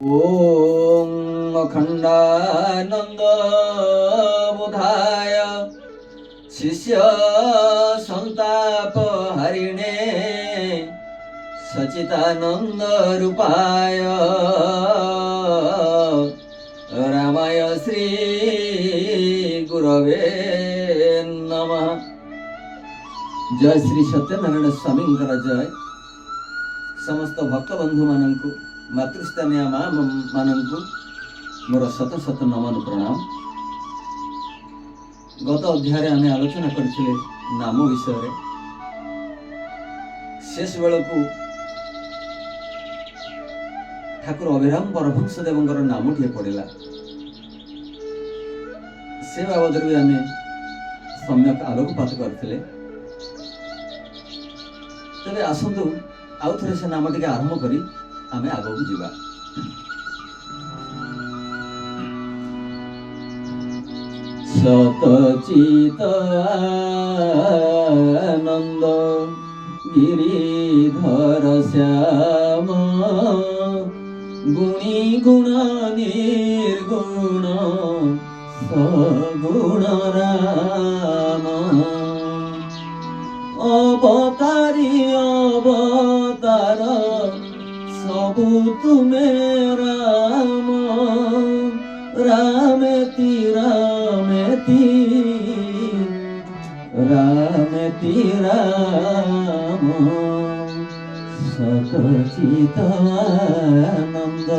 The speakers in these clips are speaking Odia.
ଓଁ ଅଖଣ୍ଡାନନ୍ଦ ବୋଧାୟ ଶିଷ୍ୟ ସନ୍ତାପ ହରିଣେ ସଚିତାନନ୍ଦ ରୂପାୟ ରାମାୟ ଶ୍ରୀ ଗୁରବେ ନମଃ। ଜୟ ଶ୍ରୀ ସତ୍ୟନାରାୟଣ ସ୍ୱାମୀଙ୍କର ଜୟ। ସମସ୍ତ ଭକ୍ତ ବନ୍ଧୁମାନଙ୍କୁ, ମାତୃସ୍ଥାନୀୟ ମା ମାନଙ୍କୁ ମୋର ଶତ ଶତ ନମନ ପ୍ରଣାମ। ଗତ ଅଧ୍ୟାୟରେ ଆମେ ଆଲୋଚନା କରିଥିଲେ ନାମ ବିଷୟରେ। ଶେଷ ବେଳକୁ ଠାକୁର ଅଭିରାମ ପରମହଂସ ଦେବଙ୍କର ନାମଟିଏ ପଡ଼ିଲା। ସେ ବାବଦରେ ବି ଆମେ ସମ୍ୟକ ଆଲୋକପାତ କରିଥିଲେ। ତେବେ ଆସନ୍ତୁ, ଆଉ ଥରେ ସେ ନାମ ଟିକେ ଆରମ୍ଭ କରି ଆମେ ଆଗକୁ ଯିବା। ସତଚିତ ଆନନ୍ଦ ଗିରିଧର ଶ୍ୟାମ, ଗୁଣି ଗୁଣ ନିର୍ଗୁଣ ସଗୁଣ ରାମ। ଅବତାରୀ ଅବତାର ସବୁ ତୁମେ ରାମ, ରାମେତି ରାମେତି ରାମେତି ରାମ। ସତଚିତ ଆନନ୍ଦ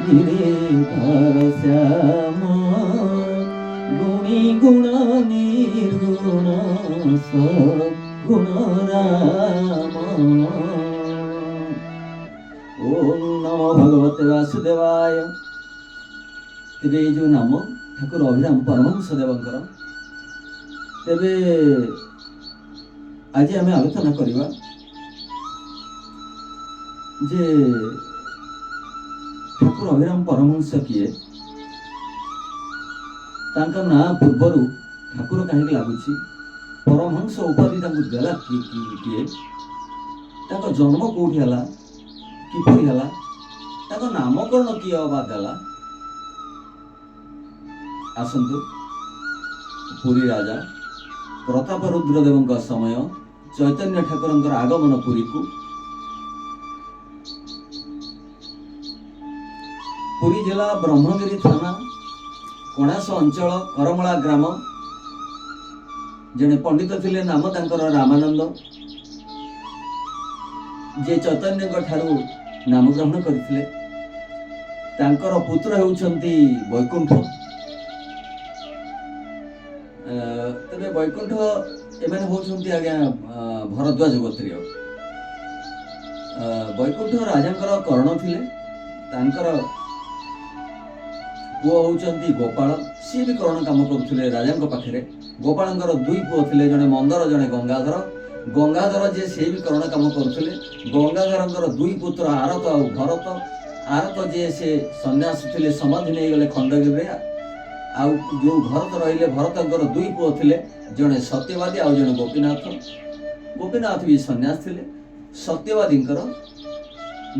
ଗିରିଧର ଶ୍ୟାମ, ଗୁଣି ଗୁଣ ନିର୍ଗୁଣ ସଗୁଣ ରାମ। ଓಂ ନମୋ ଭଗବତେ ବାସୁଦେବାୟ। ତେବେ ଏଇ ଯେଉଁ ନାମ ଠାକୁର ଅଭିରାମ ପରମହଂସ ଦେବଙ୍କର, ତେବେ ଆଜି ଆମେ ଆଲୋଚନା କରିବା ଯେ ଠାକୁର ଅଭିରାମ ପରମହଂସ କିଏ, ତାଙ୍କ ନାଁ ପୂର୍ବରୁ ଠାକୁର କାହିଁକି ଲାଗୁଛି, ପରମହଂସ ଉପାଧି ତାଙ୍କୁ ଦେଲା କିଏ କିଏ, ତାଙ୍କ ଜନ୍ମ କୋଉଠି ହେଲା, କିପରି ହେଲା, ତାଙ୍କ ନାମକରଣ କିଏ ଅବା ଦେଲା। ଆସନ୍ତୁ, ପୁରୀ ରାଜା ପ୍ରତାପ ରୁଦ୍ରଦେବଙ୍କ ସମୟ, ଚୈତନ୍ୟ ଠାକୁରଙ୍କର ଆଗମନ ପୁରୀକୁ। ପୁରୀ ଜିଲ୍ଲା ବ୍ରହ୍ମଗିରି ଥାନା କଣାସ ଅଞ୍ଚଳ କରମଳା ଗ୍ରାମ। ଜଣେ ପଣ୍ଡିତ ଥିଲେ, ନାମ ତାଙ୍କର ରାମାନନ୍ଦ, ଯିଏ ଚୈତନ୍ୟଙ୍କ ଠାରୁ ନାମ ଗ୍ରହଣ କରିଥିଲେ। ତାଙ୍କର ପୁତ୍ର ହେଉଛନ୍ତି ବୈକୁଣ୍ଠ। ତେବେ ବୈକୁଣ୍ଠ ଏମାନେ ହେଉଛନ୍ତି ଆଜ୍ଞା ଭରଦ୍ୱାଜ ଗୋତ୍ରୀୟ। ବୈକୁଣ୍ଠ ରାଜାଙ୍କର କରଣ ଥିଲେ। ତାଙ୍କର ପୁଅ ହେଉଛନ୍ତି ଗୋପାଳ, ସିଏ ବି କରଣ କାମ କରୁଥିଲେ ରାଜାଙ୍କ ପାଖରେ। ଗୋପାଳଙ୍କର ଦୁଇ ପୁଅ ଥିଲେ, ଜଣେ ମନ୍ଦର, ଜଣେ ଗଙ୍ଗାଧର। ଗଙ୍ଗାଧର ଯିଏ, ସିଏ ବି କରଣ କାମ କରୁଥିଲେ। ଗଙ୍ଗାଧରଙ୍କର ଦୁଇ ପୁତ୍ର ଆରତ ଆଉ ଭରତ। ଆରତ ଯିଏ, ସେ ସନ୍ନ୍ୟାସ ଥିଲେ, ସମାଧି ନେଇଗଲେ ଖଣ୍ଡଗିରିରେ। ଆଉ ଯେଉଁ ଭରତ ରହିଲେ, ଭରତଙ୍କର ଦୁଇ ପୁଅ ଥିଲେ, ଜଣେ ସତ୍ୟବାଦୀ ଆଉ ଜଣେ ଗୋପୀନାଥ। ଗୋପୀନାଥ ବି ସନ୍ନ୍ୟାସ ଥିଲେ। ସତ୍ୟବାଦୀଙ୍କର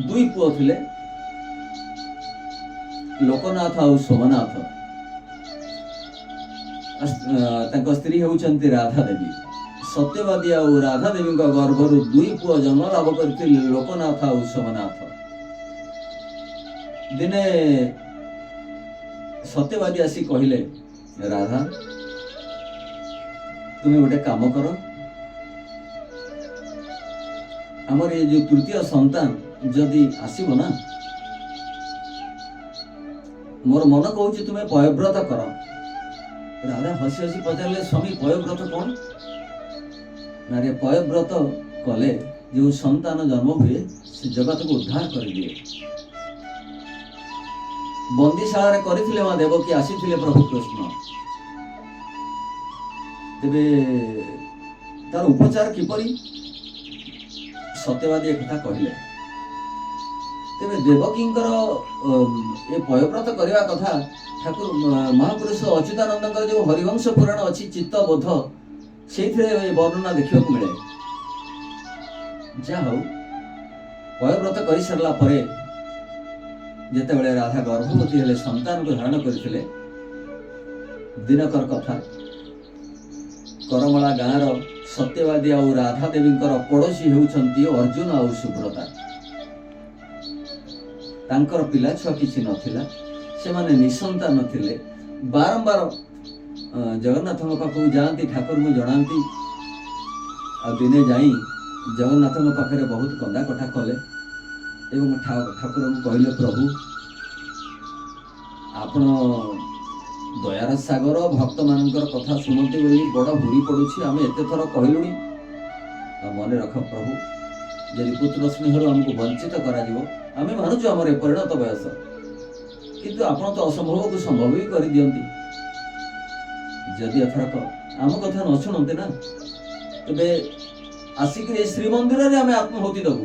ଦୁଇ ପୁଅ ଥିଲେ, ଲୋକନାଥ ଆଉ ସୋମନାଥ। ତାଙ୍କ ସ୍ତ୍ରୀ ହେଉଛନ୍ତି ରାଧା ଦେବୀ। ସତ୍ୟବାଦୀ ଆଉ ରାଧା ଦେବୀଙ୍କ ଗର୍ଭରୁ ଦୁଇ ପୁଅ ଜନ୍ମ ଲାଭ କରିଥିଲେ, ଲୋକନାଥ ଆଉ ସୋମନାଥ। ଦିନେ ସତ୍ୟବାଦୀ ଆସି କହିଲେ, ରାଧା, ତୁମେ ଗୋଟେ କାମ କର, ଆମର ଏ ଯୋଉ ତୃତୀୟ ସନ୍ତାନ ଯଦି ଆସିବ ନା, ମୋର ମନ କହୁଛି ତୁମେ ପୟବ୍ରତ କର। ରାଧା ହସି ହସି ପଚାରିଲେ, ସ୍ୱାମୀ, ପୟବ୍ରତ କ'ଣ? ନା ରେ, ପୟବ୍ରତ କଲେ ଯେଉଁ ସନ୍ତାନ ଜନ୍ମ ହୁଏ, ସେ ଜଗତକୁ ଉଦ୍ଧାର କରିଦିଏ। ବନ୍ଦିଶାଳାରେ କରିଥିଲେ ମା ଦେବକୀ, ଆସିଥିଲେ ପ୍ରଭୁ କୃଷ୍ଣ। ତେବେ ତାର ଉପଚାର କିପରି? ସତ୍ୟବାଦୀ ଏକଥା କହିଲେ। ତେବେ ଦେବକୀଙ୍କର ଏ ପୟବ୍ରତ କରିବା କଥା ଠାକୁର ମହାପୁରୁଷ ଅଚ୍ୟୁତାନନ୍ଦଙ୍କର ଯେଉଁ ହରିବଂଶ ପୁରାଣ ଅଛି, ଚିତ୍ତବୋଧ, ସେଇଥିରେ ଏ ବର୍ଣ୍ଣନା ଦେଖିବାକୁ ମିଳେ। ଯାହା ହଉ, ପୟବ୍ରତ କରିସାରିଲା ପରେ ଯେତେବେଳେ ରାଧା ଗର୍ଭବତୀ ହେଲେ, ସନ୍ତାନକୁ ଧାରଣ କରିଥିଲେ, ଦିନକର କଥା, କରମଳା ଗାଁର ସତ୍ୟବାଦୀ ଆଉ ରାଧା ଦେବୀଙ୍କର ପଡ଼ୋଶୀ ହେଉଛନ୍ତି ଅର୍ଜୁନ ଆଉ ସୁବ୍ରତା। ତାଙ୍କର ପିଲା ଛୁଆ କିଛି ନଥିଲା, ସେମାନେ ନିସନ୍ତାନ ଥିଲେ। ବାରମ୍ବାର ଜଗନ୍ନାଥଙ୍କ ପାଖକୁ ଯାଆନ୍ତି, ଠାକୁରଙ୍କୁ ଜଣାନ୍ତି। ଆଉ ଦିନେ ଯାଇ ଜଗନ୍ନାଥଙ୍କ ପାଖରେ ବହୁତ କନ୍ଦା କଟା କଲେ ଏବଂ ଠାକୁରଙ୍କୁ କହିଲେ, ପ୍ରଭୁ, ଆପଣ ଦୟାର ସାଗର, ଭକ୍ତମାନଙ୍କର କଥା ଶୁଣନ୍ତି ବୋଲି ବଡ଼ ହୁରି ପଡ଼ୁଛି। ଆମେ ଏତେ ଥର କହିଲୁଣି। ଆଉ ମନେ ରଖ ପ୍ରଭୁ, ଯଦି ପୁତ୍ର ସ୍ନେହରୁ ଆମକୁ ବଞ୍ଚିତ କରାଯିବ, ଆମେ ମାନୁଛୁ ଆମର ଏ ପରିଣତ ବୟସ, କିନ୍ତୁ ଆପଣ ତ ଅସମ୍ଭବକୁ ସମ୍ଭବ ବି କରିଦିଅନ୍ତି। ଯଦି ଏଥରକ ଆମ କଥା ନ ଶୁଣନ୍ତି ନା, ତେବେ ଆସିକିରି ଏ ଶ୍ରୀମନ୍ଦିରରେ ଆମେ ଆତ୍ମାହୁତି ଦେବୁ।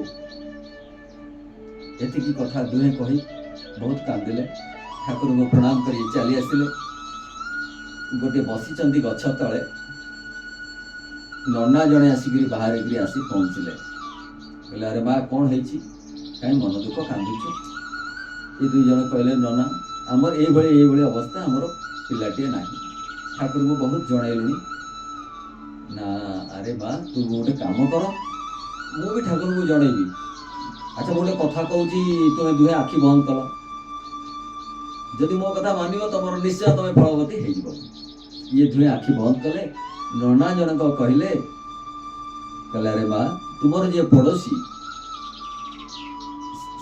ଏତିକି କଥା ଦୁହେଁ କହି ବହୁତ କାନ୍ଦିଲେ। ଠାକୁରଙ୍କୁ ପ୍ରଣାମ କରି ଚାଲି ଆସିଲେ। ଗୋଟେ ବସିଛନ୍ତି ଗଛ ତଳେ, ନନା ଜଣେ ଆସିକିରି ବାହାରିକିରି ଆସି ପହଞ୍ଚିଲେ। କହିଲେ, ଆରେ ମା, କ'ଣ ହେଇଛି? କାହିଁ ମନ ଦୁଃଖ, କାନ୍ଦୁଛୁ? ଏ ଦୁଇ ଜଣ କହିଲେ, ନନା, ଆମର ଏଇଭଳି ଏଇଭଳି ଅବସ୍ଥା, ଆମର ପିଲାଟିଏ ନାହିଁ, ଠାକୁରଙ୍କୁ ବହୁତ ଜଣାଇଲୁଣି। ନା, ଆରେ ମା, ତୁ ଗୋଟେ କାମ କର, ମୁଁ ବି ଠାକୁରଙ୍କୁ ଜଣେଇବି। ଆଚ୍ଛା, ମୁଁ ଗୋଟେ କଥା କହୁଛି, ତୁମେ ଦୁହେଁ ଆଖି ବନ୍ଦ କଲ, ଯଦି ମୋ କଥା ମାନିବ, ତମର ନିଶ୍ଚୟ ତମେ ଫଳବତୀ ହେଇଯିବ। ଇଏ ଦୁହେଁ ଆଖି ବନ୍ଦ କଲେ। ନନା ଜଣକ କହିଲେ, କହିଲେ, ଆରେ ମା, ତୁମର ଯିଏ ପଡ଼ୋଶୀ,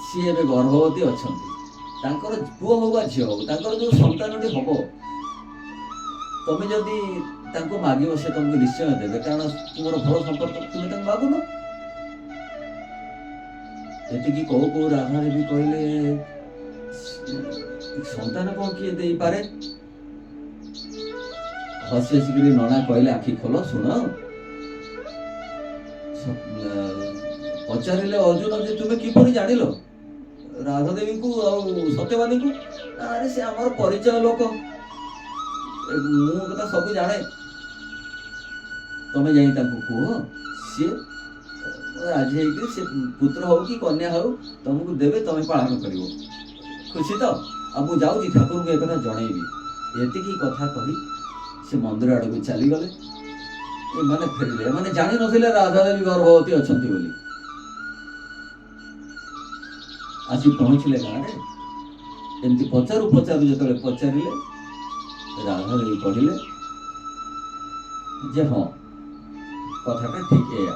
ସିଏ ଏବେ ଗର୍ଭବତୀ ଅଛନ୍ତି। ତାଙ୍କର ପୁଅ ହଉ ବା ଝିଅ ହଉ, ତାଙ୍କର ଯୋଉ ସନ୍ତାନଟି ହବ, ତମେ ଯଦି ତାଙ୍କୁ ମାଗିବ, ସେ ତମକୁ ନିଶ୍ଚୟ ଦେବେ, କାରଣ ତୁମର ଭଲ ସମ୍ପର୍କ, ତୁମେ ତାଙ୍କୁ ମାଗୁନ। ଏତିକି କହୁ କହୁ ରାଧା ଦେବୀ କହିଲେ, ସନ୍ତାନ କଣ କିଏ ଦେଇପାରେ? ହସି ହସିକିରି ନନା କହିଲେ, ଆଖି ଖୋଲ, ଶୁଣ। ପଚାରିଲେ ଅର୍ଜୁନ ଯେ ତୁମେ କିପରି ଜାଣିଲ ରାଧା ଦେବୀଙ୍କୁ ଆଉ ସତ୍ୟବାଦୀଙ୍କୁ? ନା, ଆରେ ସେ ଆମର ପରିଚୟ ଲୋକ, ମୁଁ କଥା ସବୁ ଜାଣେ। ତମେ ଯାଇ ତାଙ୍କୁ କୁହ, ସିଏ ରାଜି ହେଇକି ସେ ପୁତ୍ର ହଉ କି କନ୍ୟା ହଉ ତମକୁ ଦେବେ, ତମେ ପାଳନ କରିବ। ଖୁସି ତ? ଆଉ ମୁଁ ଯାଉଛି, ଠାକୁରଙ୍କୁ ଏକଥା ଜଣେଇବି। ଏତିକି କଥା କହି ସେ ମନ୍ଦିର ଆଡ଼କୁ ଚାଲିଗଲେ। ଏମାନେ ଫେରିଲେ। ଏମାନେ ଜାଣିନଥିଲେ ରାଧା ଦେବୀ ଗର୍ଭବତୀ ଅଛନ୍ତି ବୋଲି। ଆସି ପହଞ୍ଚିଲେ ଗାଁରେ। ଏମିତି ପଚାରୁ ପଚାରୁ ଯେତେବେଳେ ପଚାରିଲେ, ରାଧା ଦେବୀ କହିଲେ ଯେ ହଁ, କଥାଟା ଠିକ ଏଇଆ।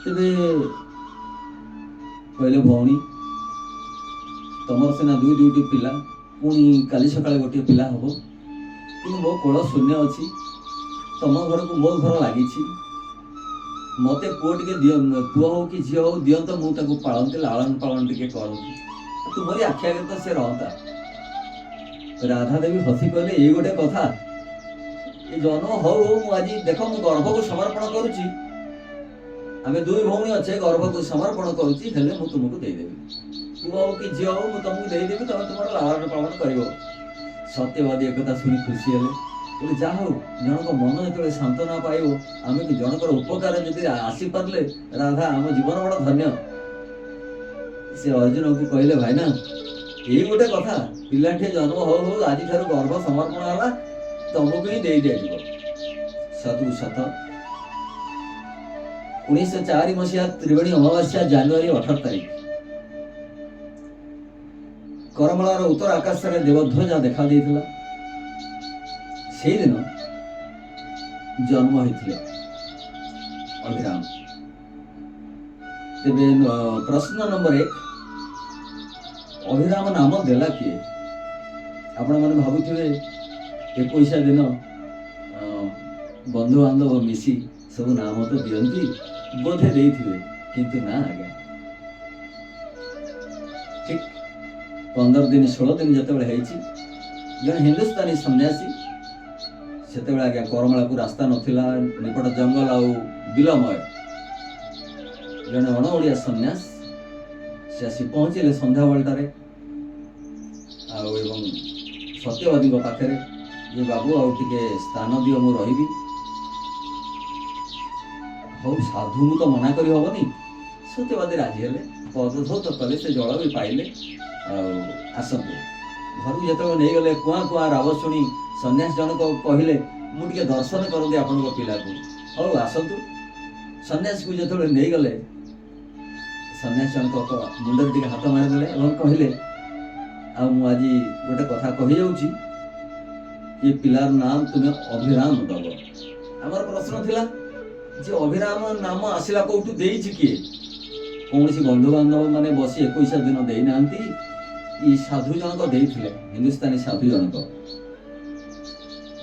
ତେବେ କହିଲେ, ଭଉଣୀ, ତମର ସିନା ଦୁଇ ଦୁଇଟି ପିଲା, ପୁଣି କାଲି ସକାଳେ ଗୋଟିଏ ପିଲା ହବ, କିନ୍ତୁ ମୋ କୋଳ ଶୂନ୍ୟ ଅଛି। ତମ ଘରକୁ ମୋ ଘର ଲାଗିଛି। ମତେ ପୁଅ ଟିକେ ଦିଅ, ପୁଅ ହଉ କି ଝିଅ ହଉ ଦିଅନ୍ତ, ମୁଁ ତାକୁ ପାଳନ୍ତି, ଲାଳନ ପାଳନ ଟିକେ କରନ୍ତି। ତୁମରି ଆଖି ଆଗରେ ତ ସେ ରହନ୍ତା। ରାଧା ଦେବୀ ହସି କହିଲେ, ଏଇ ଗୋଟେ କଥା? ଏ ଜନ୍ମ ହଉ ହଉ ମୁଁ ଆଜି ଦେଖ, ମୁଁ ଗର୍ଭକୁ ସମର୍ପଣ କରୁଛି। ଆମେ ଦୁଇ ଭଉଣୀ ଅଛେ, ଗର୍ଭକୁ ସମର୍ପଣ କରୁଛି, ହେଲେ ମୁଁ ତୁମକୁ ଦେଇଦେବି। ପୁଅ ହଉ କି ଝିଅ ହଉ, ମୁଁ ତମକୁ ଦେଇଦେବି, ତମେ ତୁମର ଲାଳନ ପାଳନ କରିବ। ସତ୍ୟବାଦୀ ଏକଥା ଶୁଣି ଖୁସି ହେଲେ। କହିଲେ, ଯାହା ହଉ, ଜଣଙ୍କ ମନ ଯେତେବେଳେ ସାନ୍ତ୍ୱନା ପାଇବ, ଆମେ କି ଜଣଙ୍କର ଉପକାର ଯଦି ଆସିପାରିଲେ ରାଧା, ଆମ ଜୀବନ ବଡ଼ ଧନ୍ୟ। ସେ ଅର୍ଜୁନକୁ କହିଲେ, ଭାଇନା, ଏଇ ଗୋଟେ କଥା? ପିଲାଟିଏ ଜନ୍ମ ହଉ ହଉ ଆଜିଠାରୁ ଗର୍ଭ ସମର୍ପଣ ହେଲା, ତମକୁ ହିଁ ଦେଇ ଦିଆଯିବ। ସତକୁ ସତ 1904 ମସିହା ତ୍ରିବେଣୀ ଅମାବାସ୍ୟା, ଜାନୁଆରୀ 18 ତାରିଖ, କରମଳାର ଉତ୍ତର ଆକାଶରେ ଦେବଧ୍ୱଜା ଦେଖା ଦେଇଥିଲା। ସେଇଦିନ ଜନ୍ମ ହୋଇଥିଲେ ଅଭିରାମ। ତେବେ ପ୍ରଶ୍ନ ନମ୍ବର 1, ଅଭିରାମ ନାମ ଦେଲା କିଏ? ଆପଣମାନେ ଭାବୁଥିବେ, ଏକୋଇଶିଆ ଦିନ ବନ୍ଧୁବାନ୍ଧବ ମିଶି ସବୁ ନାମ ତ ଦିଅନ୍ତି, ବୋଧେ ଦେଇଥିବେ। କିନ୍ତୁ ନା ଆଜ୍ଞା, ଠିକ 15 ଦିନ 16 ଦିନ ଯେତେବେଳେ ହେଇଛି, ଜଣେ ହିନ୍ଦୁସ୍ତାନୀ ସନ୍ନ୍ୟାସୀ, ସେତେବେଳେ ଆଜ୍ଞା କରମଳାକୁ ରାସ୍ତା ନଥିଲା, ନିପଟ ଜଙ୍ଗଲ ଆଉ ବିଲମୟ, ଜଣେ ଅଣ ଓଡ଼ିଆ ସନ୍ନ୍ୟାସ ସେ ଆସି ପହଞ୍ଚିଲେ ସନ୍ଧ୍ୟାବେଳଟାରେ ଆଉ ଏବଂ ସତ୍ୟବାଦୀଙ୍କ ପାଖରେ ଯେ ବାବୁ, ଆଉ ଟିକେ ସ୍ଥାନ ଦିଅ, ମୁଁ ରହିବି। ହଉ, ସାଧୁଙ୍କୁ ତ ମନା କରି ହବନି। ସତ୍ୟବାଦୀ ରାଜି ହେଲେ, ପଦଧୌତ କଲେ, ସେ ଜଳ ବି ପାଇଲେ। ଆଉ ଆସନ୍ତୁ। ଘରକୁ ଯେତେବେଳେ ନେଇଗଲେ, କୁଆଁ କୁଆଁ ରାବ ଶୁଣି ସନ୍ନ୍ୟାସୀ ଜଣକ କହିଲେ, ମୁଁ ଟିକେ ଦର୍ଶନ କରନ୍ତି ଆପଣଙ୍କ ପିଲାକୁ। ହଉ, ଆସନ୍ତୁ। ସନ୍ନ୍ୟାସୀକୁ ଯେତେବେଳେ ନେଇଗଲେ, ସନ୍ନ୍ୟାସୀ ଜଣକ ମୁଣ୍ଡରେ ଟିକେ ହାତ ମାରିଦେଲେ ଏବଂ କହିଲେ, ଆଉ ମୁଁ ଆଜି ଗୋଟେ କଥା କହିଯାଉଛି, ଏ ପିଲାର ନାମ ତୁମେ ଅଭିରାମ ଦବ। ଆମର ପ୍ରଶ୍ନ ଥିଲା ଯେ ଅଭିରାମ ନାମ ଆସିଲା କୋଉଠୁ, ଦେଇଛି କିଏ? କୌଣସି ବନ୍ଧୁବାନ୍ଧବ ମାନେ ବସି 21 ଦିନ ଦେଇନାହାନ୍ତି, ଇ ସାଧୁ ଜଣକ ଦେଇଥିଲେ, ହିନ୍ଦୁସ୍ତାନୀ ସାଧୁ ଜଣକ।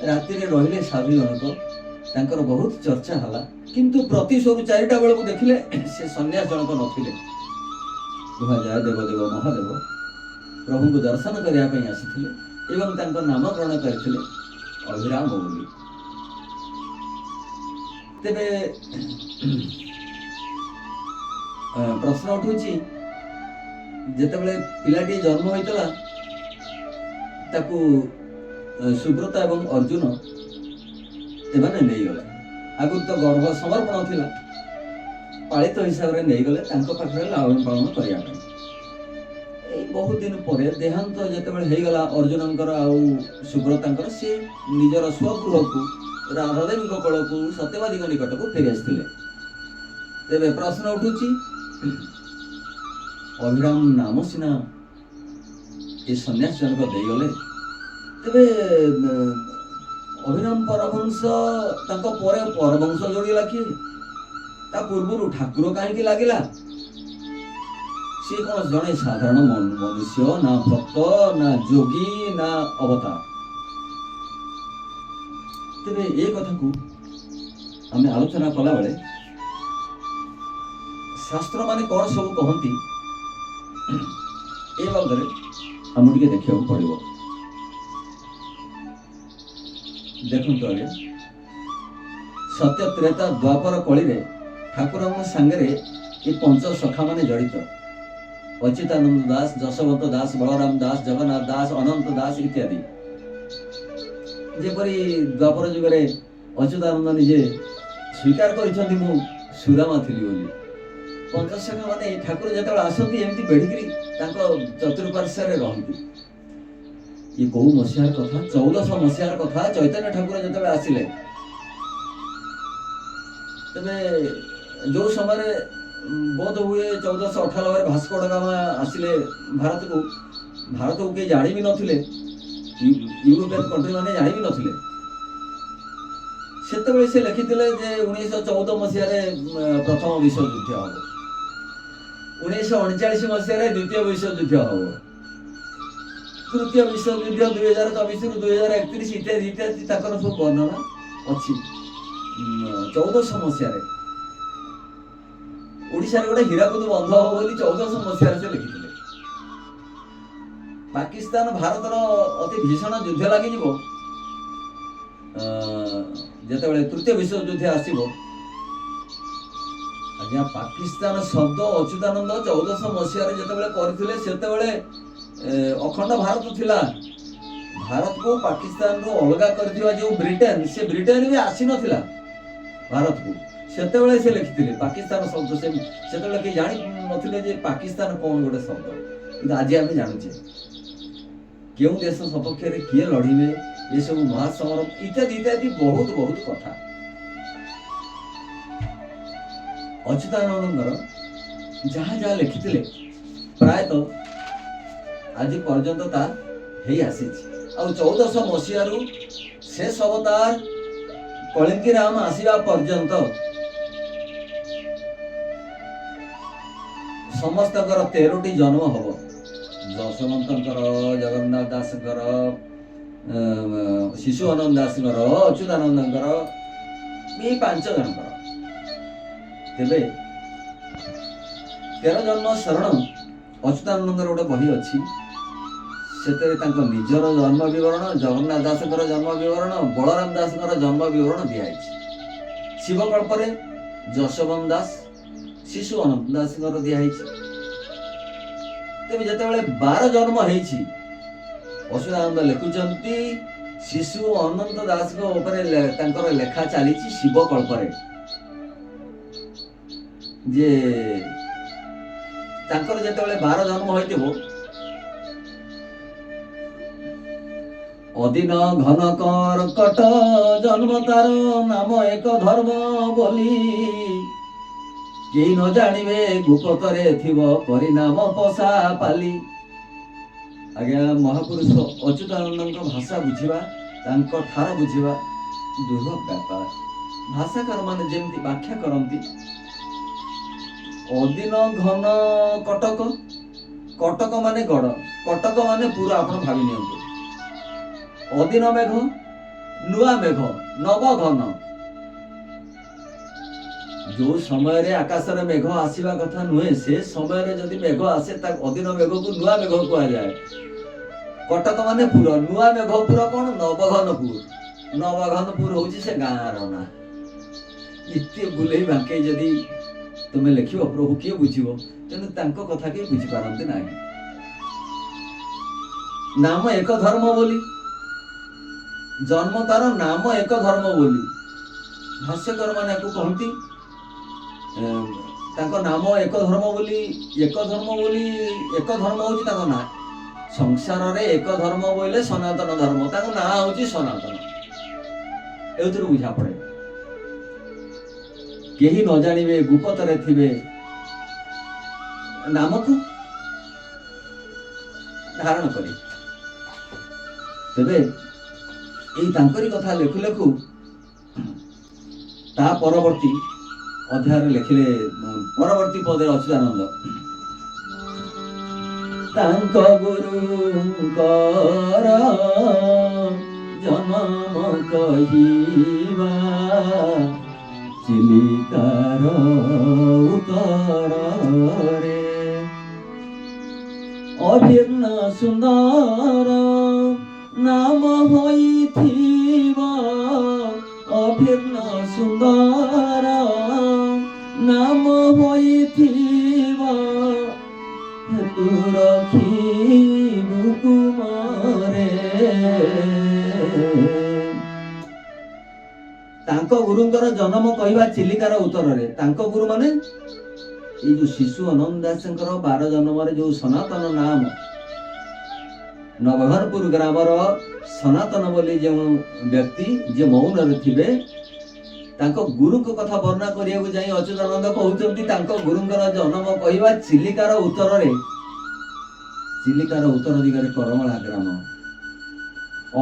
ରାତିରେ ରହିଲେ ସାଧୁ ଜଣକ, ତାଙ୍କର ବହୁତ ଚର୍ଚ୍ଚା ହେଲା। କିନ୍ତୁ ପ୍ରତିଶୋରୁ 4ଟା ବେଳକୁ ଦେଖିଲେ ସେ ସନ୍ନ୍ୟାସ ଜଣକ ନଥିଲେ। କୁହାଯାଏ ଦେବଦେବ ମହାଦେବ ପ୍ରଭୁଙ୍କୁ ଦର୍ଶନ କରିବା ପାଇଁ ଆସିଥିଲେ ଏବଂ ତାଙ୍କ ନାମକରଣ କରିଥିଲେ ଅଭିରାମ ବୋଲି। ତେବେ ପ୍ରଶ୍ନ ଉଠୁଛି, ଯେତେବେଳେ ପିଲାଟିଏ ଜନ୍ମ ହୋଇଥିଲା, ତାକୁ ସୁବ୍ରତା ଏବଂ ଅର୍ଜୁନ ଏମାନେ ନେଇଗଲେ। ଆଗରୁ ତ ଗର୍ଭ ସମର୍ପଣ ଥିଲା, ପାଳିତ ହିସାବରେ ନେଇଗଲେ ତାଙ୍କ ପାଖରେ ଲାଳନ ପାଳନ କରିବା ପାଇଁ। ଏଇ ବହୁତ ଦିନ ପରେ ଦେହାନ୍ତ ଯେତେବେଳେ ହେଇଗଲା ଅର୍ଜୁନଙ୍କର ଆଉ ସୁବ୍ରତାଙ୍କର, ସେ ନିଜର ସ୍ୱଗୃହକୁ, ରାଧାଦେବୀଙ୍କ କୋଳକୁ, ସତ୍ୟବାଦୀଙ୍କ ନିକଟକୁ ଫେରି ଆସିଥିଲେ। ତେବେ ପ୍ରଶ୍ନ ଉଠୁଛି, ଅଭିରାମ ନାମ ସିନା ଏ ସନ୍ନ୍ୟାସୀ ଜଣକ ଦେଇଗଲେ, ତେବେ ଅଭିରାମ ପରମହଂସ, ତାଙ୍କ ପରେ ପରମହଂସ ଯୋଡ଼ିଲା କିଏ? ତା ପୂର୍ବରୁ ଠାକୁର କାହିଁକି ଲାଗିଲା? ସିଏ କଣ ଜଣେ ସାଧାରଣ ମନୁଷ୍ୟ, ନା ଭକ୍ତ, ନା ଯୋଗୀ, ନା ଅବତାର? ତେବେ ଏ କଥାକୁ ଆମେ ଆଲୋଚନା କଲାବେଳେ ଶାସ୍ତ୍ର ମାନେ କଣ ସବୁ କହନ୍ତି, ଏ ବାବଦରେ ଆମକୁ ଟିକେ ଦେଖିବାକୁ ପଡ଼ିବ। ଦେଖନ୍ତୁ ଆଜ୍ଞା, ସତ୍ୟ, ତ୍ରେତା, ଦ୍ୱାପର, କଳିରେ ଠାକୁରଙ୍କ ସାଙ୍ଗରେ ଏ ପଞ୍ଚ ସଖା ମାନେ ଜଡ଼ିତ। ଅଚ୍ୟୁତାନନ୍ଦ ଦାସ, ଯଶୋବନ୍ତ ଦାସ, ବଳରାମ ଦାସ, ଜଗନ୍ନାଥ ଦାସ, ଅନନ୍ତ ଦାସ ଇତ୍ୟାଦି। ଯେପରି ଦ୍ୱାପର ଯୁଗରେ ଅଚ୍ୟୁତାନନ୍ଦ ନିଜେ ସ୍ୱୀକାର କରିଛନ୍ତି, ମୁଁ ସୁଦାମା ଥିଲି ବୋଲି। ପଞ୍ଚସଖା ମାନେ ଠାକୁର ଯେତେବେଳେ ଆସନ୍ତି, ଏମିତି ବେଢ଼ିକିରି ତାଙ୍କ ଚତୁଃପାର୍ଶ୍ୱରେ ରହନ୍ତି। ଇଏ କୋଉ ମସିହାର କଥା? 1400 ମସିହାର କଥା। ଚୈତନ୍ୟ ଠାକୁର ଯେତେବେଳେ ଆସିଲେ, ତେବେ ଯୋଉ ସମୟରେ ବୋଧ ହୁଏ 1498ରେ ଭାସ୍କୋ ଡ ଗାମା ଆସିଲେ ଭାରତକୁ, ଭାରତକୁ କେହି ଜାଣି ବି ନଥିଲେ, ୟୁରୋପିଆନ କଣ୍ଟ୍ରି ମାନେ ଜାଣି ବି ନଥିଲେ। ସେତେବେଳେ ସେ ଲେଖିଥିଲେ ଯେ 1914 ମସିହାରେ ପ୍ରଥମ ବିଶ୍ୱଯୁଦ୍ଧ ହବ, 1939 ମସିହାରେ ଦ୍ୱିତୀୟ ବିଶ୍ୱଯୁଦ୍ଧ ହବ, ତୃତୀୟ ବିଶ୍ୱଯୁଦ୍ଧ 2024ରୁ 2031 ଇତ୍ୟାଦି ଇତ୍ୟାଦି, ତାଙ୍କର ସବୁ ବର୍ଣ୍ଣନା ଅଛି। 1400 ମସିହାରେ ଓଡ଼ିଶାରେ ଗୋଟେ ହୀରାକୁଦ ବନ୍ଧ ହବ ବୋଲି 1400 ମସିହାରେ ସେ ଲେଖିଥିଲେ। ପାକିସ୍ତାନ ଭାରତର ଅତି ଭୀଷଣ ଯୁଦ୍ଧ ଲାଗିଯିବ ଯେତେବେଳେ ତୃତୀୟ ବିଶ୍ୱଯୁଦ୍ଧ ଆସିବ। ଆଜ୍ଞା, ପାକିସ୍ତାନ ଶବ୍ଦ ଅଚ୍ୟୁତାନନ୍ଦ 1400 ମସିହାରେ ଯେତେବେଳେ କରିଥିଲେ, ସେତେବେଳେ ଅଖଣ୍ଡ ଭାରତ ଥିଲା। ଭାରତକୁ ପାକିସ୍ତାନରୁ ଅଲଗା କରିଥିବା ଯୋଉ ବ୍ରିଟେନ, ସେ ବ୍ରିଟେନ ବି ଆସିନଥିଲା ଭାରତକୁ। ସେତେବେଳେ ସେ ଲେଖିଥିଲେ ପାକିସ୍ତାନ ଶବ୍ଦ। ସେ ସେତେବେଳେ କେହି ଜାଣି ନଥିଲେ ଯେ ପାକିସ୍ତାନ କଣ ଗୋଟେ ଶବ୍ଦ, କିନ୍ତୁ ଆଜି ଆମେ ଜାଣୁଛେ। କେଉଁ ଦେଶ ସପକ୍ଷରେ କିଏ ଲଢ଼ିବେ, ଏସବୁ ମହାସମର ଇତ୍ୟାଦି ଇତ୍ୟାଦି ବହୁତ ବହୁତ କଥା। ଅଚ୍ୟୁତାନନ୍ଦଙ୍କର ଯାହା ଯାହା ଲେଖିଥିଲେ, ପ୍ରାୟତଃ ଆଜି ପର୍ଯ୍ୟନ୍ତ ତା ହେଇ ଆସିଛି। ଆଉ 1400 ମସିହାରୁ ଶେଷ ଅବତାର କଳିଙ୍ଗୀ ରାମ ଆସିବା ପର୍ଯ୍ୟନ୍ତ ସମସ୍ତଙ୍କର 13ଟି ଜନ୍ମ ହବ। ଯଶୋବନ୍ତଙ୍କର, ଜଗନ୍ନାଥ ଦାସଙ୍କର, ଶିଶୁ ଆନନ୍ଦ ଦାସଙ୍କର, ଅଚ୍ୟୁତାନନ୍ଦଙ୍କର, ଏଇ 5 ଜଣଙ୍କର। ତେବେ 13 ଜନ୍ମ ଶରଣ ଅଚ୍ୟୁତାନନ୍ଦଙ୍କର ଗୋଟେ ବହି ଅଛି, ସେଥିରେ ତାଙ୍କ ନିଜର ଜନ୍ମ ବିବରଣ, ଜଗନ୍ନାଥ ଦାସଙ୍କର ଜନ୍ମ ବିବରଣ, ବଳରାମ ଦାସଙ୍କର ଜନ୍ମ ବିବରଣ ଦିଆଯାଇଛି। ଶିବକଳ୍ପରେ ଯଶୋବନ୍ତ ଦାସ, ଶିଶୁ ଅନନ୍ତ ଦାସଙ୍କର ଦିଆହେଇଛି। ତେବେ ଯେତେବେଳେ 12 ଜନ୍ମ ହେଇଛି, ଅଚ୍ୟୁତାନନ୍ଦ ଲେଖୁଛନ୍ତି ଶିଶୁ ଅନନ୍ତ ଦାସଙ୍କ ଉପରେ ତାଙ୍କର ଲେଖା ଚାଲିଛି ଶିବକଳ୍ପରେ, ଯେ ତାଙ୍କର ଯେତେବେଳେ 12 ଜନ୍ମ ହୋଇଥିବ, ଅଦିନ ଘନ କର୍କଟ ଜନ୍ମ ତାର ନାମ ଏକ ଧର୍ମ ବୋଲି, କେହି ନ ଜାଣିବେ ଗୁପତରେ ଥିବ ପରିଣାମ ପଶା ପାଲି। ଆଜ୍ଞା, ମହାପୁରୁଷ ଅଚ୍ୟୁତାନନ୍ଦଙ୍କ ଭାଷା ବୁଝିବା, ତାଙ୍କ ଠାର ବୁଝିବା ଦୁଃ ବ୍ୟାପାର। ଭାଷାକାର ମାନେ ଯେମିତି ବ୍ୟାଖ୍ୟା କରନ୍ତି, ଅଦିନ ଘନ କଟକ, କଟକ ମାନେ ଗଡ଼, କଟକ ମାନେ ପୁରା ଆପଣ ଭାବି ନିଅନ୍ତୁ। ଅଦିନ ମେଘ, ନୂଆ ମେଘ, ନବଘନ। ଯୋଉ ସମୟରେ ଆକାଶରେ ମେଘ ଆସିବା କଥା ନୁହେଁ, ସେ ସମୟରେ ଯଦି ମେଘ ଆସେ, ତା ଅଦିନ ମେଘକୁ ନୂଆ ମେଘ କୁହାଯାଏ। କଟକ ମାନେ ପୁର, ନୂଆ ମେଘପୁର କଣ? ନବଘନପୁର। ନବଘନପୁର ହଉଛି ସେ ଗାଁର ନାଁ। ଏତେ ବୁଲେଇ ବାଙ୍କେଇ ଯଦି ତୁମେ ଲେଖିବ, ପ୍ରଭୁ କିଏ ବୁଝିବ? ତେଣୁ ତାଙ୍କ କଥା କେହି ବୁଝିପାରନ୍ତି ନାହିଁ। ନାମ ଏକ ଧର୍ମ ବୋଲି, ଜନ୍ମ ତାର ନାମ ଏକ ଧର୍ମ ବୋଲି ଭାଷ୍ୟକର ମାନେ ୟାକୁ କହନ୍ତି। ତାଙ୍କ ନାମ ଏକ ଧର୍ମ ବୋଲି, ଏକ ଧର୍ମ ବୋଲି, ଏକ ଧର୍ମ ହଉଛି ତାଙ୍କ ନାଁ। ସଂସାରରେ ଏକ ଧର୍ମ ବୋଇଲେ ସନାତନ ଧର୍ମ, ତାଙ୍କ ନାଁ ହଉଛି ସନାତନ। ଏଥିରୁ ବୁଝା ପଡେ। କେହି ନ ଜାଣିବେ ଗୁପତରେ ଥିବେ ନାମକୁ ଧାରଣ କରି। ତେବେ ଏଇ ତାଙ୍କରି କଥା ଲେଖୁ ଲେଖୁ ତା ପରବର୍ତ୍ତୀ ଅଧ୍ୟାୟରେ ଲେଖିଲେ, ପରବର୍ତ୍ତୀ ପଦରେ ଅଚ୍ୟୁତାନନ୍ଦ, ତାଙ୍କ ଗୁରୁଙ୍କର ଜନ୍ମ କହିବା ଚିଲିକାର ଉତ୍ତରରେ, ଅଭିନ୍ନ ସୁନ୍ଦର ନାମ ହୋଇଥିବ, ଅଭିନ୍ନ ସୁନ୍ଦର ନାମ ହୋଇଥିବ, ହେତୁ ରଖିବୁ କୁମରେ। ତାଙ୍କ ଗୁରୁଙ୍କର ଜନ୍ମ କହିବା ଚିଲିକାର ଉତ୍ତରରେ। ତାଙ୍କ ଗୁରୁ ମାନେ ଏଇ ଯୋଉ ଶିଶୁ ଅନନ୍ଦ ଦାସଙ୍କର 12 ଜନ୍ମରେ ଯୋଉ ସନାତନ ନାମ, ନବଘନପୁର ଗ୍ରାମର ସନାତନ ବୋଲି ଯେଉଁ ବ୍ୟକ୍ତି, ଯିଏ ମୌନରେ ଥିବେ, ତାଙ୍କ ଗୁରୁଙ୍କ କଥା ବର୍ଣ୍ଣନା କରିବାକୁ ଯାଇ ଅଚ୍ୟୁତାନନ୍ଦ କହୁଛନ୍ତି, ତାଙ୍କ ଗୁରୁଙ୍କର ଜନ୍ମ କହିବା ଚିଲିକାର ଉତ୍ତରରେ, ଚିଲିକାର ଉତ୍ତର ଦିଗରେ କରମଳା ଗ୍ରାମ।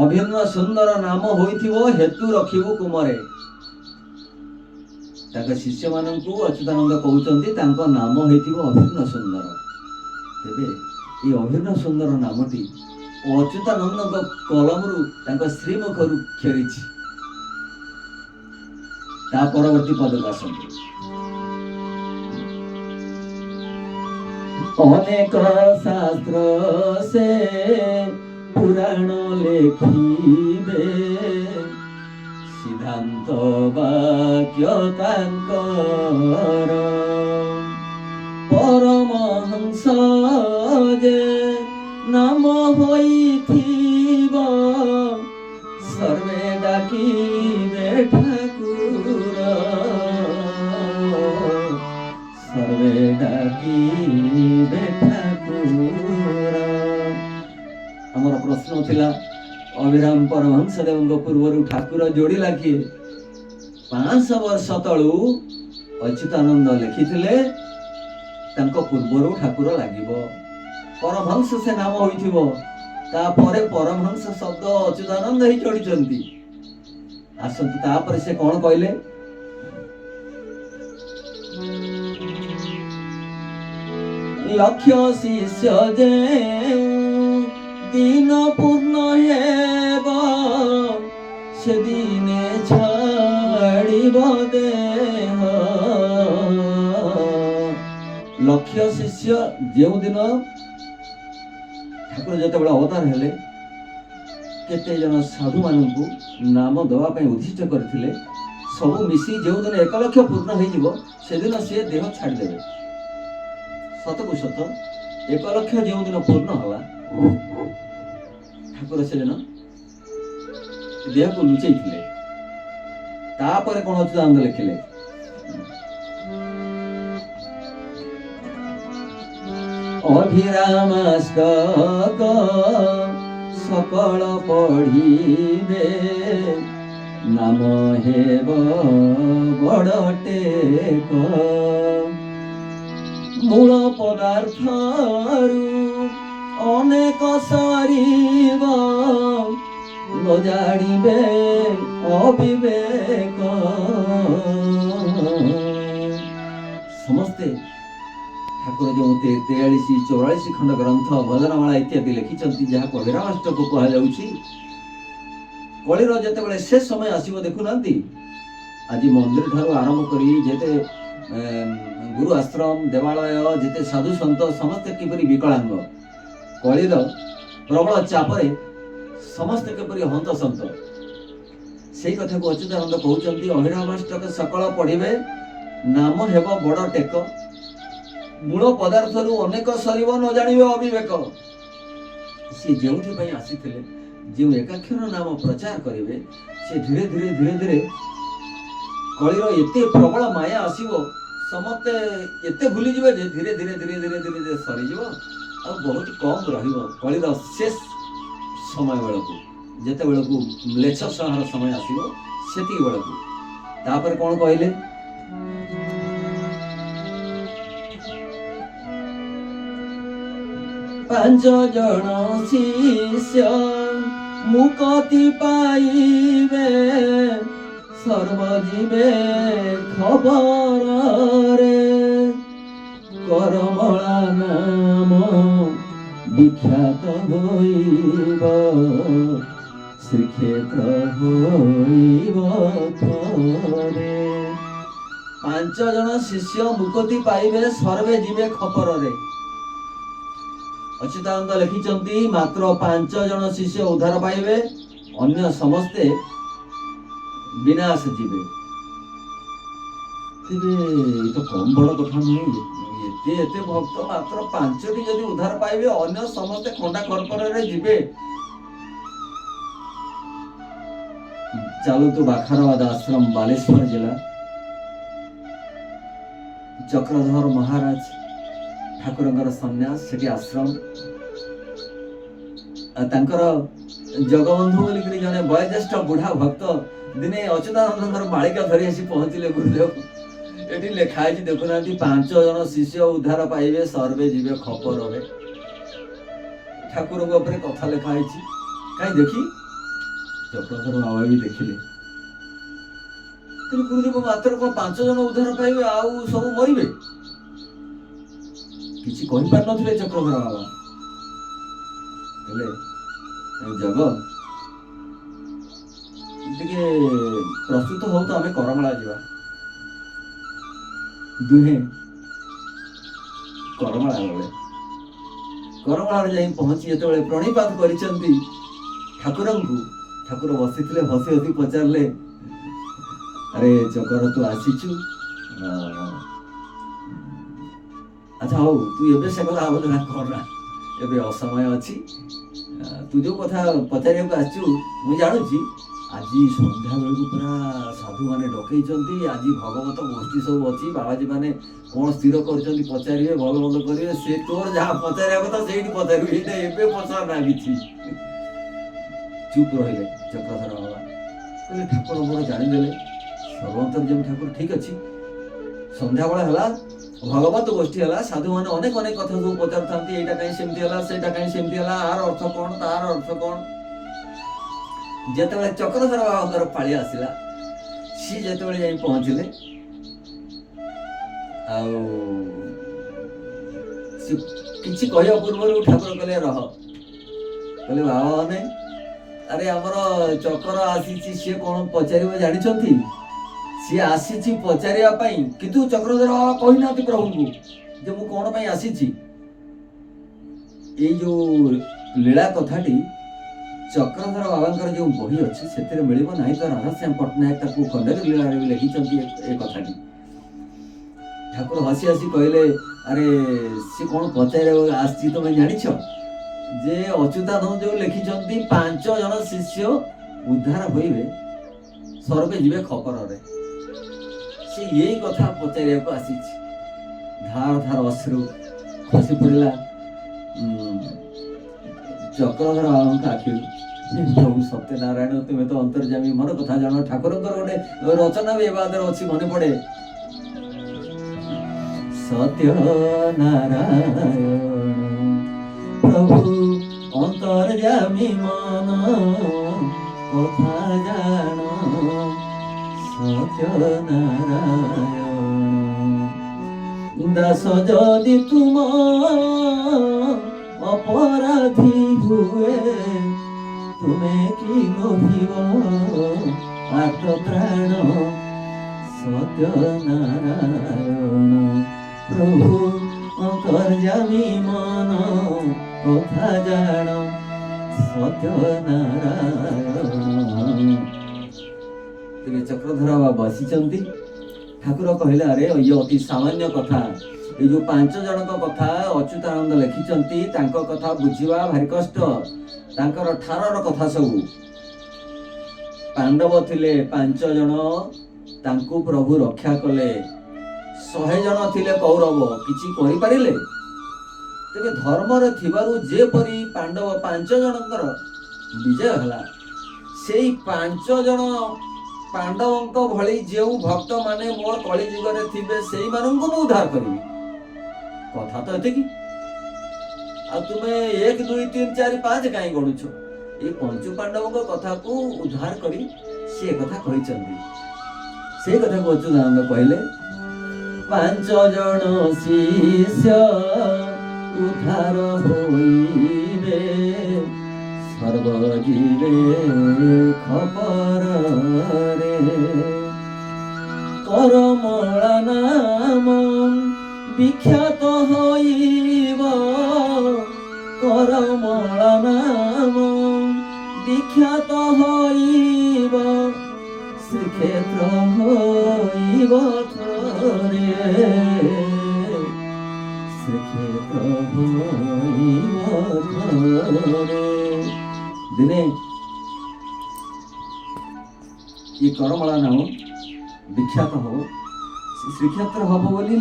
ଅଭିନ୍ନ ସୁନ୍ଦର ନାମ ହୋଇଥିବ ହେତୁ ରଖିବୁ କୁମରେ। ତାଙ୍କ ଶିଷ୍ୟମାନଙ୍କୁ ଅଚ୍ୟୁତାନନ୍ଦ କହୁଛନ୍ତି, ତାଙ୍କ ନାମ ହେଇଥିବ ଅଭିନ୍ନ ସୁନ୍ଦର। ତେବେ ଏଇ ଅଭିନ୍ନ ସୁନ୍ଦର ନାମଟି ଅଚ୍ୟୁତାନନ୍ଦଙ୍କ କଲମରୁ, ତାଙ୍କ ଶ୍ରୀମୁଖରୁ କ୍ଷରିଛି। ତା ପରବର୍ତ୍ତୀ ପଦକୁ ଆସନ୍ତୁ। ଅନେକ ଶାସ୍ତ୍ର ସେ ପୁରାଣ ଲେଖିବେ, ସିଦ୍ଧାନ୍ତ ବାକ୍ୟ ତାଙ୍କର, ପରମହଂସ ଯେ ନାମ ହୋଇଥିବ, ସର୍ବେ ଡାକିବେ ଠାକୁର, ସର୍ବେ ଡାକିବେ ଠାକୁର। ଆମର ପ୍ରଶ୍ନ ଥିଲା, ଅଭିରାମ ପରମହଂସ ଦେବଙ୍କ ପୂର୍ବରୁ ଠାକୁର ଯୋଡ଼ିଲା କିଏ? 500 ବର୍ଷ ତଳୁ ଅଚ୍ୟୁତାନନ୍ଦ ଲେଖିଥିଲେ, ତାଙ୍କ ପୂର୍ବରୁ ଠାକୁର ଲାଗିବ, ପରମହଂସ ସେ ନାମ ହୋଇଥିବ। ତାପରେ ପରମହଂସ ଶବ୍ଦ ଅଚ୍ୟୁତାନନ୍ଦ ହିଁ ଯୋଡ଼ିଛନ୍ତି। ଆସନ୍ତୁ, ତାପରେ ସେ କଣ କହିଲେ? ଲକ୍ଷ ଶିଷ୍ୟ ଯେଉଁ ଦିନ ପୂର୍ଣ୍ଣ ହେବ, ସେଦିନେ ଛାଡ଼ିବ ଦେହ। ଲକ୍ଷ ଶିଷ୍ୟ ଯେଉଁଦିନ ଠାକୁର ଯେତେବେଳେ ଅବତାର ହେଲେ, କେତେ ଜଣ ସାଧୁମାନଙ୍କୁ ନାମ ଦେବା ପାଇଁ ଉଦ୍ଦିଷ୍ଟ କରିଥିଲେ, ସବୁ ମିଶି ଯେଉଁଦିନ 1 ଲକ୍ଷ ପୂର୍ଣ୍ଣ ହେଇଯିବ, ସେଦିନ ସିଏ ଦେହ ଛାଡ଼ିଦେବେ। ସତକୁ ସତ 1 ଲକ୍ଷ ଯେଉଁଦିନ ପୂର୍ଣ୍ଣ ହେଲା, ଠାକୁର ସେଦିନ ଦେହକୁ ଲୁଚେଇଥିଲେ। ତାପରେ କଣ ଅଚ୍ୟୁତାନନ୍ଦ ଲେଖିଲେ? ଅଭିରାମାଷ୍ଟକ ସକଳ ସକଳ ପଢ଼ିବେ, ନାମ ହେବ ବଡ଼ ଟେକ। ମୂଳ ପଦାର୍ଥରୁ ଅନେକ ସରିବ, ନ ଜାଣିବେ ଅବିବେକ। ସମସ୍ତେ ଠାକୁର ଯେଉଁ 43 44 ଖଣ୍ଡ ଗ୍ରନ୍ଥ, ଭଜନମାଳା ଇତ୍ୟାଦି ଲେଖିଛନ୍ତି, ଯାହାକୁ ଅହିରାମାଷ୍ଟକ କୁହାଯାଉଛି, କଳିର ଯେତେବେଳେ ସେ ସମୟ ଆସିବ, ଦେଖୁନାହାନ୍ତି, ଆଜି ମନ୍ଦିର ଠାରୁ ଆରମ୍ଭ କରି ଯେତେ ଗୁରୁ ଆଶ୍ରମ, ଦେବାଳୟ, ଯେତେ ସାଧୁ ସନ୍ଥ, ସମସ୍ତେ କିପରି ବିକଳାଙ୍ଗ। କଳିର ପ୍ରବଳ ଚାପରେ ସମସ୍ତେ କିପରି ହନ୍ତସନ୍ତ। ସେଇ କଥାକୁ ଅଚ୍ୟୁତାନନ୍ଦ କହୁଛନ୍ତି, ଅହିରାମାଷ୍ଟକ ସକଳ ପଢ଼ିବେ, ନାମ ହେବ ବଡ଼ ଟେକ, ମୂଳ ପଦାର୍ଥରୁ ଅନେକ ସରିବ, ନ ଜାଣିବେ ଅବିବେକ। ସିଏ ଯେଉଁଥିପାଇଁ ଆସିଥିଲେ, ଯେଉଁ ଏକାକ୍ଷର ନାମ ପ୍ରଚାର କରିବେ, ସେ ଧୀରେ ଧୀରେ ଧୀରେ ଧୀରେ କଳିର ଏତେ ପ୍ରବଳ ମାୟା ଆସିବ, ସମସ୍ତେ ଏତେ ଭୁଲିଯିବେ ଯେ ଧୀରେ ଧୀରେ ଧୀରେ ଧୀରେ ଧୀରେ ଧୀରେ ସରିଯିବ ଆଉ ବହୁତ କମ୍ ରହିବ କଳିର ଶେଷ ସମୟ ବେଳକୁ, ଯେତେବେଳକୁ ମ୍ଲେଚ୍ଛ ସଂହାର ସମୟ ଆସିବ ସେତିକି ବେଳକୁ। ତାପରେ କ'ଣ କହିଲେ? ପାଞ୍ଚ ଜଣ ଶିଷ୍ୟ ମୁକତି ପାଇବେ, ସର୍ବଜୀବେ ଖବରରେ। କରମଳା ନାମ ବିଖ୍ୟାତ ହୋଇବ, ଶ୍ରୀକ୍ଷେତ୍ର ହୋଇବ ଥରେ। ପାଞ୍ଚ ଜଣ ଶିଷ୍ୟ ମୁକତି ପାଇବେ, ସର୍ବେ ଯିବେ ଖପରରେ। ଅଚ୍ୟୁତାନନ୍ଦ ଲେଖିଛନ୍ତି, ମାତ୍ର 5 ଜଣ ଶିଷ୍ୟ ଉଦ୍ଧାର ପାଇବେ, ଅନ୍ୟ ସମସ୍ତେ ବିନାଶ ଯିବେ। ତେବେ ଏ ତ କମ ବଡ଼ କଥା ନୁହେଁ। ଏତେ ଏତେ ଭକ୍ତ, ମାତ୍ର 5ଟି ଯଦି ଉଦ୍ଧାର ପାଇବେ, ଅନ୍ୟ ସମସ୍ତେ ଖଣ୍ଡା ଖରପରରେ ଯିବେ। ଚାଲନ୍ତୁ ବାଖାରବାଦ ଆଶ୍ରମ, ବାଲେଶ୍ୱର ଜିଲ୍ଲା, ଚକ୍ରଧର ମହାରାଜ ଠାକୁରଙ୍କର ସନ୍ନ୍ୟାସ, ସେଠି ଆଶ୍ରମ। ତାଙ୍କର ଜଗବନ୍ଧୁ ବୋଲିକିରି ଜଣେ ବୟୋଜ୍ୟେଷ୍ଠ ବୁଢ଼ା ଭକ୍ତ ଦିନେ ଅଚ୍ୟୁତାନନ୍ଦଙ୍କର ମାଳିକା ଧରି ଆସି ପହଞ୍ଚିଲେ। ଗୁରୁଦେବ, ଏଠି ଲେଖା ହେଇଛି ଦେଖୁନାହାନ୍ତି, 5 ଜଣ ଶିଷ୍ୟ ଉଦ୍ଧାର ପାଇବେ, ସର୍ବେ ଯିବେ ଖପରରେ। ଠାକୁରଙ୍କ ଉପରେ କଥା ଲେଖା ହେଇଛି, କାହିଁ ଦେଖି। ଚକ୍ରଧର ବାବା ବି ଦେଖିଲେ। କିନ୍ତୁ ଗୁରୁଦେବ, ମାତ୍ର କଣ 5 ଜଣ ଉଦ୍ଧାର ପାଇବେ ଆଉ ସବୁ ମରିବେ? କିଛି କହିପାରିନଥିଲେ ଚକ୍ରଧର ବାବା। ହେଲେ ଜଗ ଟିକେ ପ୍ରସ୍ତୁତ ହଉ ତ, ଆମେ କରମଳା ଯିବା। ଦୁହେଁ କରମଳା ଗଲେ। କରମଳାରେ ଯାଇ ପହଞ୍ଚି ଯେତେବେଳେ ପ୍ରଣିପାତ କରିଛନ୍ତି ଠାକୁରଙ୍କୁ, ଠାକୁର ବସିଥିଲେ, ହସି ହସି ପଚାରିଲେ, ଆରେ ଚକର, ତୁ ଆସିଛୁ, ଆଚ୍ଛା ହଉ, ତୁ ଏବେ ସେ କଥା ଆଲୋଚନା କରନା, ଏବେ ଅସମୟ ଅଛି। ତୁ ଯୋଉ କଥା ପଚାରିବାକୁ ଆସିଛୁ ମୁଁ ଜାଣୁଛି। ଆଜି ସନ୍ଧ୍ୟାବେଳକୁ ପୁରା ସାଧୁମାନେ ଡକେଇଛନ୍ତି, ଆଜି ଭଗବତ ଗୋଷ୍ଠୀ ସବୁ ଅଛି, ବାବାଜୀ ମାନେ କ'ଣ ସ୍ଥିର କରିଛନ୍ତି ପଚାରିବେ, ଭଲ ମନ୍ଦ କରିବେ। ସେ ତୋର ଯାହା ପଚାରିବା କଥା ସେଇଠି ପଚାରିବୁ, ଏଇଟା ଏବେ ପଚାରନା କିଛି। ଚୁପ୍ ରହିଲେ ଚକ୍ରଧର ବାବା। କହିଲେ, ଠାକୁର ମୋର ଜାଣିଦେଲେ ସର୍ବନ୍ତର୍ଯ୍ୟାମୀ ଠାକୁର। ଠିକ ଅଛି। ସନ୍ଧ୍ୟାବେଳ ହେଲା, ଭଗବତ ଗୋଷ୍ଠୀ ହେଲା, ସାଧୁମାନେ ଅନେକ ଅନେକ କଥା ସବୁ ପଚାରୁଥାନ୍ତି, ଏଇଟା କାହିଁ ସେମିତି ହେଲା, ସେଇଟା କାହିଁ ସେମିତି ହେଲା, ଆର ଅର୍ଥ କ'ଣ, ତାର ଅର୍ଥ କ'ଣ। ଯେତେବେଳେ ଚକ୍ରଧର ବାବାଙ୍କର ପାଳି ଆସିଲା, ସିଏ ଯେତେବେଳେ ଯାଇ ପହଞ୍ଚିଲେ, ଆଉ ସେ କିଛି କହିବା ପୂର୍ବରୁ ଠାକୁର କହିଲେ ରହ। କହିଲେ, ବାବା ମାନେ, ଆରେ ଆମର ଚକର ଆସିଛି, ସିଏ କ'ଣ ପଚାରିବ ଜାଣିଛନ୍ତି? ସିଏ ଆସିଛି ପଚାରିବା ପାଇଁ। କିନ୍ତୁ ଚକ୍ରଧର ବାବା କହିନାହାନ୍ତି ପ୍ରଭୁଙ୍କୁ ଯେ ମୁଁ କ'ଣ ପାଇଁ ଆସିଛି। ଏଇ ଯୋଉ ଲୀଳା କଥାଟି ଚକ୍ରଧର ବାବାଙ୍କର ଯେଉଁ ବହି ଅଛି ସେଥିରେ ମିଳିବ ନାହିଁ ତ ରାଧାଶ୍ୟାମ ପଟ୍ଟନାୟକ ତାକୁ ଖଣ୍ଡଗିରି ଲୀଳାରେ ବି ଲେଖିଛନ୍ତି ଏ କଥାଟି। ଠାକୁର ହସି ହସି କହିଲେ, ଆରେ ସିଏ କ'ଣ ପଚାରିବାକୁ ଆସିଛି ତମେ ଜାଣିଛ? ଯେ ଅଚ୍ୟୁତାନନ୍ଦ ଯୋଉ ଲେଖିଛନ୍ତି 5 ଜଣ ଶିଷ୍ୟ ଉଦ୍ଧାର ହୋଇବେ, ସର୍ବେ ଯିବେ ଖପରରେ, ସେ ଏଇ କଥା ପଚାରିବାକୁ ଆସିଛି। ଧାର ଧାର ଅଶ୍ରୁ ଖସି ପଡ଼ିଲା। ଚକ୍ରଧର ବାବାଙ୍କ ଆଖିରୁ, ପ୍ରଭୁ ସତ୍ୟନାରାୟଣ, ତୁମେ ତ ଅନ୍ତର୍ଯାମୀ, ମନ କଥା ଜାଣ। ଠାକୁରଙ୍କର ଗୋଟେ ରଚନା ବି ଏ ବାଦରେ ଅଛି, ମନେ ପଡେ। ସତ୍ୟ ନାରାୟଣ ପ୍ରଭୁ ଅନ୍ତର୍ଯାମୀ, ମନ କଥା ଜାଣ, ସତ୍ୟ ନାରାୟଣ। ଦାସ ଯଦି ତୁମ ଅପରାଧୀ ହୁଏ, ତୁମେ କି ଲୋଭିବ ଆର୍ତ୍ତତ୍ରାଣ? ସତ୍ୟ ନାରାୟଣ ପ୍ରଭୁ ଅନ୍ତର୍ଯାମୀ, ମନ କଥା ଜାଣ, ସତ୍ୟ ନାରାୟଣ। ତେବେ ଚକ୍ରଧର ବାବା ବସିଛନ୍ତି। ଠାକୁର କହିଲେ, ଆରେ, ଇଏ ଅତି ସାମାନ୍ୟ କଥା। ଏଇ ଯୋଉ 5 ଜଣଙ୍କ କଥା ଅଚ୍ୟୁତାନନ୍ଦ ଲେଖିଛନ୍ତି, ତାଙ୍କ କଥା ବୁଝିବା ଭାରି କଷ୍ଟ। ତାଙ୍କର ଠାରର କଥା ସବୁ। ପାଣ୍ଡବ ଥିଲେ 5 ଜଣ, ତାଙ୍କୁ ପ୍ରଭୁ ରକ୍ଷା କଲେ। 100 ଜଣ ଥିଲେ କୌରବ, କିଛି କରିପାରିଲେ? ତେବେ ଧର୍ମରେ ଥିବାରୁ ଯେପରି ପାଣ୍ଡବ 5 ଜଣଙ୍କର ବିଜୟ ହେଲା, ସେଇ 5 ଜଣ ପାଣ୍ଡବଙ୍କ ଭଳି ଯେଉଁ ଭକ୍ତମାନେ ମୋର କଳି ଯୁଗରେ ଥିବେ, ସେଇମାନଙ୍କୁ ମୁଁ ଉଦ୍ଧାର କରିବି। କଥା ତ ଏତିକି। ଆଉ ତୁମେ 1, 2, 3, 4, 5 କାହିଁ ଗଣୁଛ? ଏଇ ପଞ୍ଚୁ ପାଣ୍ଡବଙ୍କ କଥାକୁ ଉଦ୍ଧାର କରି ସେ କଥା କହିଛନ୍ତି। ସେଇ କଥାକୁ ଅଚ୍ୟୁତାନନ୍ଦ କହିଲେ, 5 ଜଣ ଶିଷ୍ୟ ଉଦ୍ଧାର ହୋଇବେ, ସର୍ବଜୀବେ ଖପରରେ। କରମଳା ନାମ ବିଖ୍ୟାତ ହୋଇବ, କରମଳା ନାମ ବିଖ୍ୟାତ ହୋଇବ, ଶ୍ରୀକ୍ଷେତ୍ର ହୋଇବ ଥରେ, ଶ୍ରୀକ୍ଷେତ୍ର ହୋଇବ ଥରେ। ଦିନେ ଏ କରମଳା ନାମ ବିଖ୍ୟାତ ହବ, ଶ୍ରୀକ୍ଷେତ୍ର ହବ ବୋଲି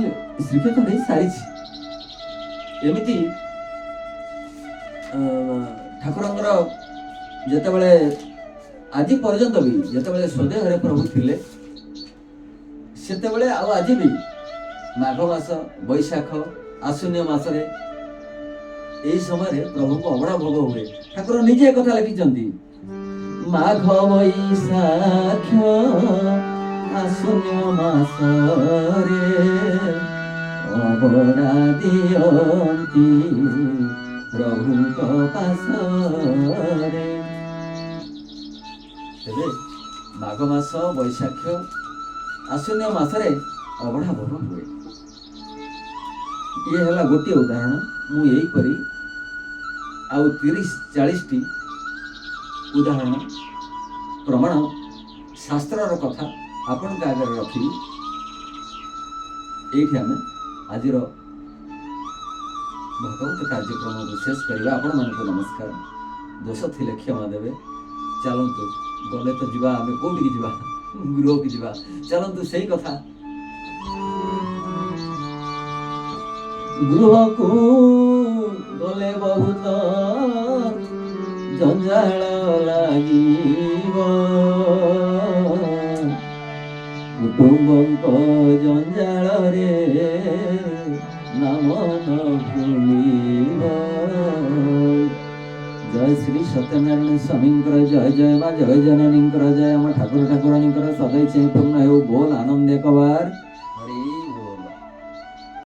ଶ୍ରୀକ୍ଷେତ୍ର ହେଇ ସାରିଛି। ଏମିତି ଠାକୁରଙ୍କର ଯେତେବେଳେ, ଆଜି ପର୍ଯ୍ୟନ୍ତ ବି, ଯେତେବେଳେ ସ୍ୱଦେହରେ ପ୍ରଭୁ ଥିଲେ ସେତେବେଳେ, ଆଉ ଆଜି ବି ମାଘ ମାସ, ବୈଶାଖ, ଆଶ୍ୱିନ ମାସରେ, ଏହି ସମୟରେ ପ୍ରଭୁଙ୍କୁ ଅବଢ଼ା ଭୋଗ ହୁଏ। ଠାକୁର ନିଜେ କଥା ଲେଖିଛନ୍ତି, ମାଘ ବୈଶାଖ ଆଶ୍ୱିନ ମାସରେ ଅବଢ଼ା ଦିଅନ୍ତି ପ୍ରଭୁଙ୍କ ପାଶରେ। ତେବେ ମାଘ ମାସ, ବୈଶାଖ, ଆଶ୍ୱିନ ମାସରେ ଅବଢ଼ା ଭୋଗ ହୁଏ। ଇଏ ହେଲା ଗୋଟିଏ ଉଦାହରଣ। ମୁଁ ଏହିପରି ଆଉ 30-40ଟି ଉଦାହରଣ, ପ୍ରମାଣ, ଶାସ୍ତ୍ରର କଥା ଆପଣଙ୍କ ଆଗରେ ରଖିବି। ଏଇଠି ଆମେ ଆଜିର ଭଗବତ କାର୍ଯ୍ୟକ୍ରମକୁ ଶେଷ କରିବା। ଆପଣମାନଙ୍କୁ ନମସ୍କାର। ଦୋଷ ଥିଲେ କ୍ଷମା ଦେବେ। ଚାଲନ୍ତୁ, ଗଲେ ତ ଯିବା ଆମେ। କୋଉଠିକି ଯିବା? ଗୃହକୁ ଯିବା। ଚାଲନ୍ତୁ ସେଇ କଥା। ଗୃହକୁ ଗଲେ ବହୁତ ଜଞ୍ଜାଳ ଲାଗିବ, କୁଟୁମ୍ବଙ୍କ ଜଞ୍ଜାଳରେ ନାମ ନ ଭୁଲିବ। ଜୟ ଶ୍ରୀ ସତ୍ୟନାରାୟଣ ସ୍ୱାମୀଙ୍କର ଜୟ। ଜୟ ମା ଜୟ ଜନନୀଙ୍କର ଜୟ। ଆମ ଠାକୁର ଠାକୁରାଣୀଙ୍କର ସଦୟ ପୂର୍ଣ୍ଣ ହେଉ। ବୋଲ ଆନନ୍ଦ ଏକବାର।